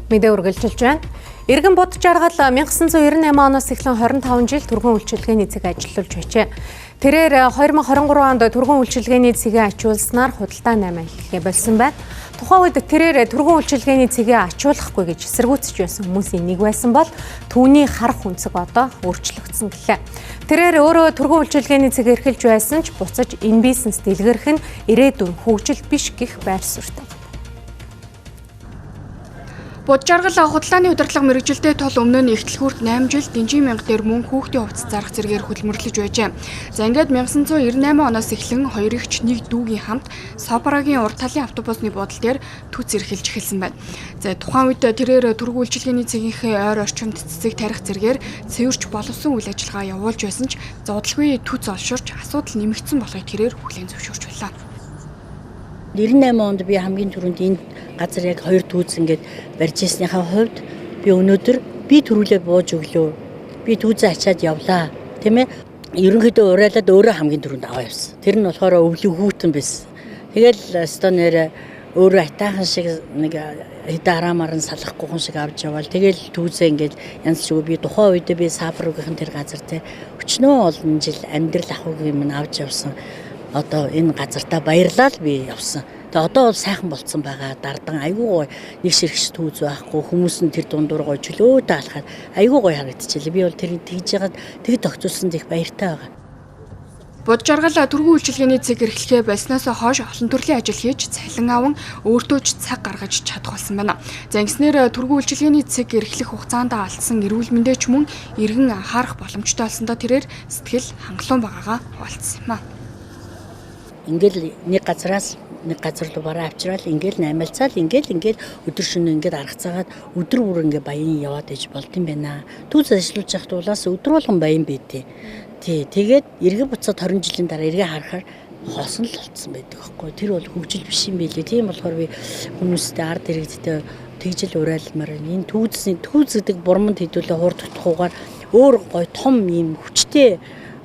Мэдээ үргэлжилж байна. Иргэн Буджаргал 1998 оноос эхлэн 25 жил түргэн үйлчилгээний цэг ажиллуулж байжээ. Тэрээр 2023 онд түргэн үйлчилгээний цэгээ ачуулснаар худалдаа 8 хийхээ болсон байна. Тухайн үед тэрээр түргэн үйлчилгээний цэгээ ачуулахгүй гэж эсэргүүцэж байсан хүмүүсийн нэг байсан бол түүний харах өнцөг одоо өөрчлөгдсөн гэлээ. Тэрээр өөрөө түргэн үйлчилгээний цэг эрхэлж байсан ч буцаж энэ бизнес дэлгэрэх нь ирээдүйн хөгжил биш гэх байр суурьтай. Буджаргал худалдааны удирдлага мэргэжилтэй тул өмнө нь ихтлгүүрт 8 жил дэнжин мянга дээр мөн хүүхдийн хувцас зарах зэрэгээр хөдөлмөрлөж байжээ. За ингээд 1998 оноос эхлэн хоёр эгч нэг дүүгийн хамт Сопрагийн урд талын автобусны буудал дээр түц эрхэлж эхэлсэн байна. За тухайн үед тэрээр түргэн үйлчилгээний цэгийнхээ ойр орчимд цэцэг тарих зэрэгээр цэвэрч боловсон үйл ажиллагаа явуулж байсан ч зодолгүй түц олширч асуудал нэмэгдсэн болохыг тэрээр хүлээн зөвшөөрч байлаа. 98 онд би хамгийн түрүүнд энэ газар яг хоёр түүз ингээд барьж ирснийхаа хувьд би өнөөдөр би түрүүлээ бууж өглөө. Би түүзээ ачаад явлаа. Тийм ээ? Ерөнхийдөө урайлаад өөрөө хамгийн түрүүнд аваа явсан. Тэр нь болохоор өвлийн хүүтэн байсан. Тэгэл өстө нэр өөрөө атаахан шиг нэг хэдэн араамаар нь салахгүй хүн шиг авч яваал. Тэгэл түүзээ ингээд янз ч би тухайн үедээ би Сапругийнхан тэр газар те өчнөө олон жил амьдрал ахуйг юм авч явсан. Одоо энэ газартаа баярлал би явсан. Тэгээ одоо бол сайхан болцсон байгаа. Дардан айгүй гоё нэг ширхш түүз байхгүй. Хүмүүс нь тэр дундуур гоё чөлөөтэй алхаад айгүй гоё харагдчихлээ. Би бол тэр тэгж яагаад тэг зохицуулсанд их баяртай байгаа. Буджаргал түргэн үйлчилгээний цэг эрхлэхээ болсноос хойш олон төрлийн ажил хийж цалин аван өөртөө ч цаг гаргаж чадах болсон байна. За ингэснээр түргэн үйлчилгээний цэг эрхлэх хугацаанд алдсан эрүүл мэндээ ч мөн эргэн анхаарах боломжтой болсондоо тэрээр сэтгэл хангалуун байгаагаа хуваалцсан юм а. Ингээл нэг газараас нэг газар руу бараа авчраал ингээл наймалцаал ингээл өдөр шөнө ингээд аргацаагаад өдөр бүр ингээ баян яваад иж болд юм байна. Түүз ажиллуулж явахд улаас өдөр болгон баян байдیں۔ Тий, тэгээд эргээ буцаад 20 жилийн дараа эргээ харахаар хоосон л болцсон байдаг байхгүй. Тэр бол хөгжил биш юм билээ. Тийм болохоор би хүмүүстэй ард иргэдтэй тэгжил уриалмаар байна. Энэ түүзний түүз гэдэг бурманд хэдүүлээ хурд тутахуугаар өөр гой том юм хүчтэй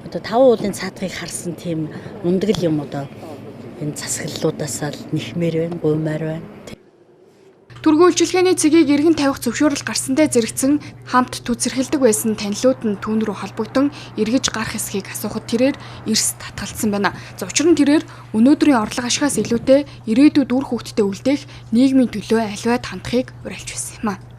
одоо таван уулын цаатахыг харсан тийм мундаг л юм одоо энэ засаглалуудаасаа л нэхмээр байна, гуймаар байна. Түргэн үйлчилгээний цэгийг эргэн тавих зөвшөөрөл гарсантай зэрэгцэн хамт түцэрхэлдэг байсан танилуд нь түүн рүү холбогдон эргэж гарах эсхийг асуухад тэрээр эрс татгалцсан байна. За учир нь тэрээр өнөөдрийн орлого ашигаас илүүтэй ирээдүйд үр хүүхдтэй үлдээх нийгмийн төлөө аливаад хандахыг уриалж байсан юм а.